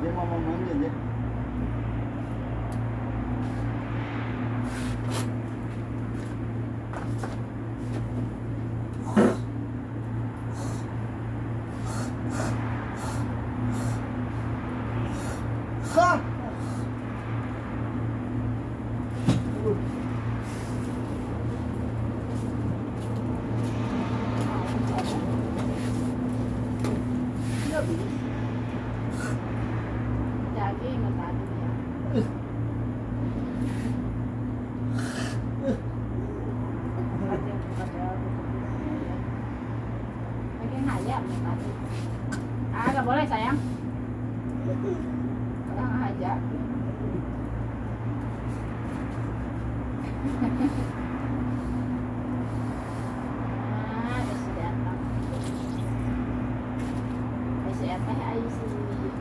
Dia mau manja je. Ha! Daging tadi ya. Lagi hayam nih tadi. Ah, nggak boleh, sayang. Kurang aja. Ah, ada si datang. Si eta ai si minum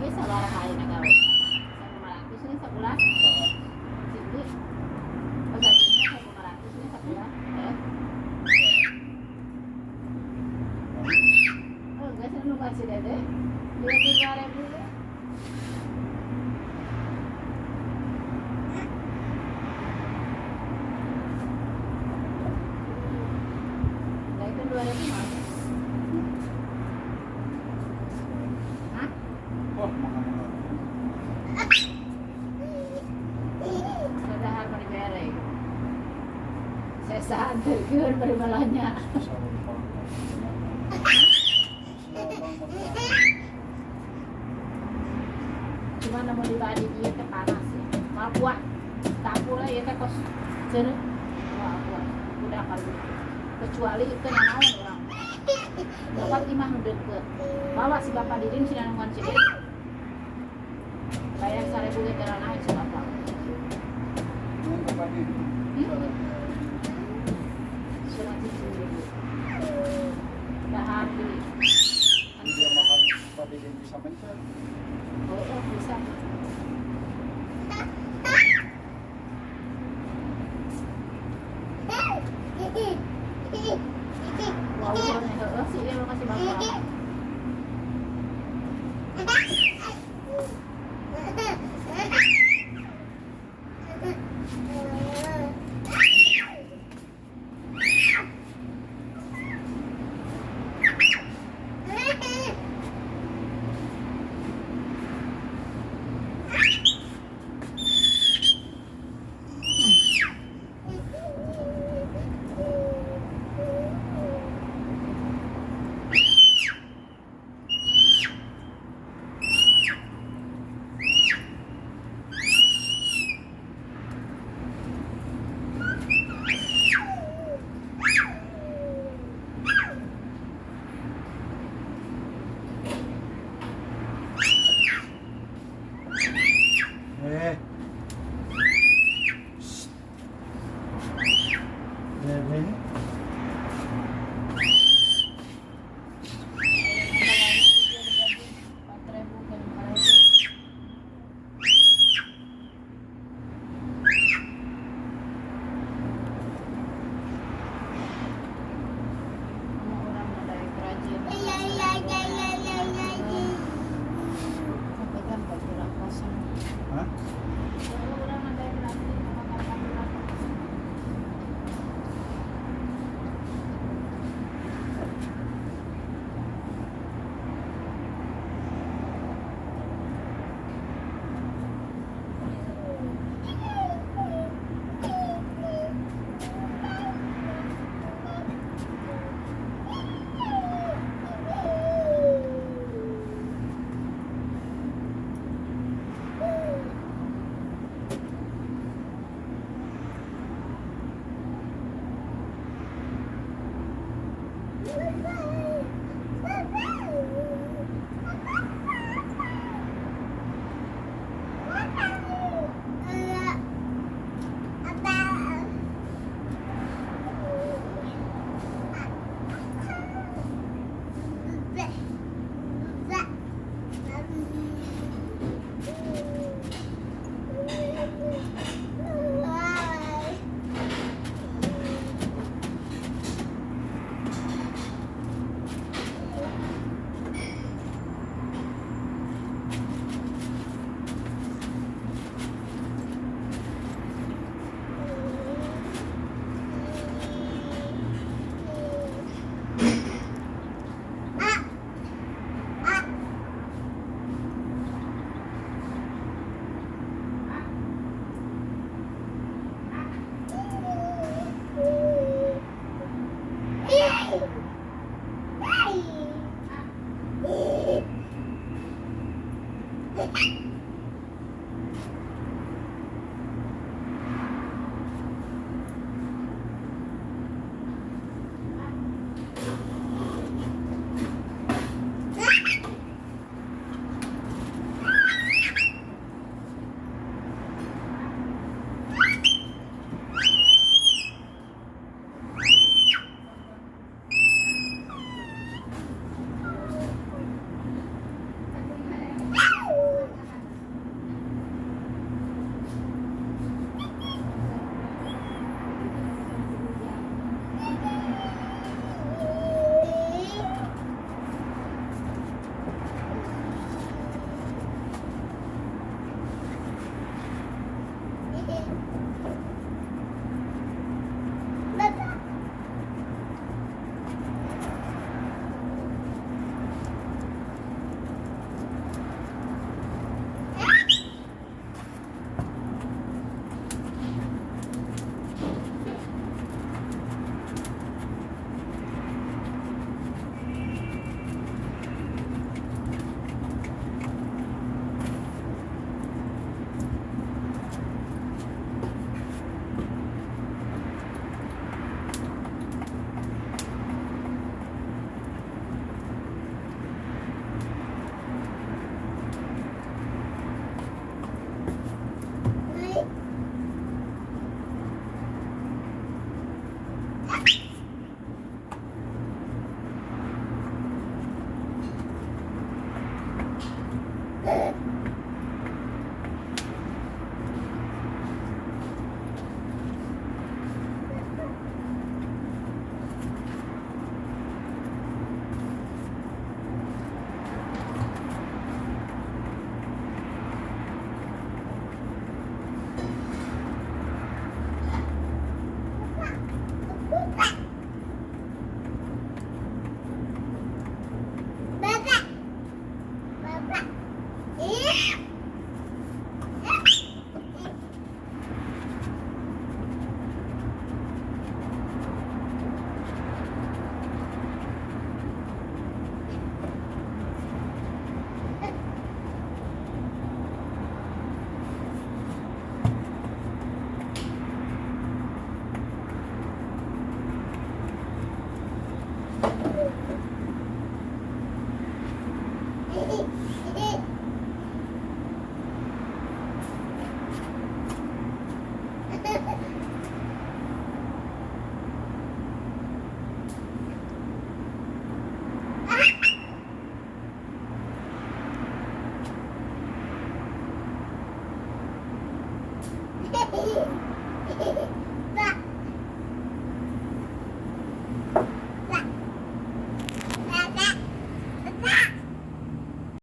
si sabaraha ayeuna gawe? 1.500 nya sabulan. Siti. Oh, gajinya 1.500 nya sabulan. Eh. Oh, enggak sih nunggu si Dede. 2.000 ya. Naikkan 2.000 mah. Hah? Wah, makan makan. Sadahar bari bere. Sesa anterkeun bari balanya. Susah bang. Susah bang makan. Cuma namun di badi dia teh panas ya. Mal kuat. Tapu lah ya teh kos cenah. Wah, kuat. Udah kali. Kecuali itu naon urang. Bapak imah nu deket. Bawa si bapak didin si nanggungan si Dede. Bayar 1.000 ge teu naik si bapak. Ini kepada ini. Surat cici. Dahar di. Dia makan pada dia bisa mencet. Oh, bisa. Wow, heeh sih ieu mah si bapak.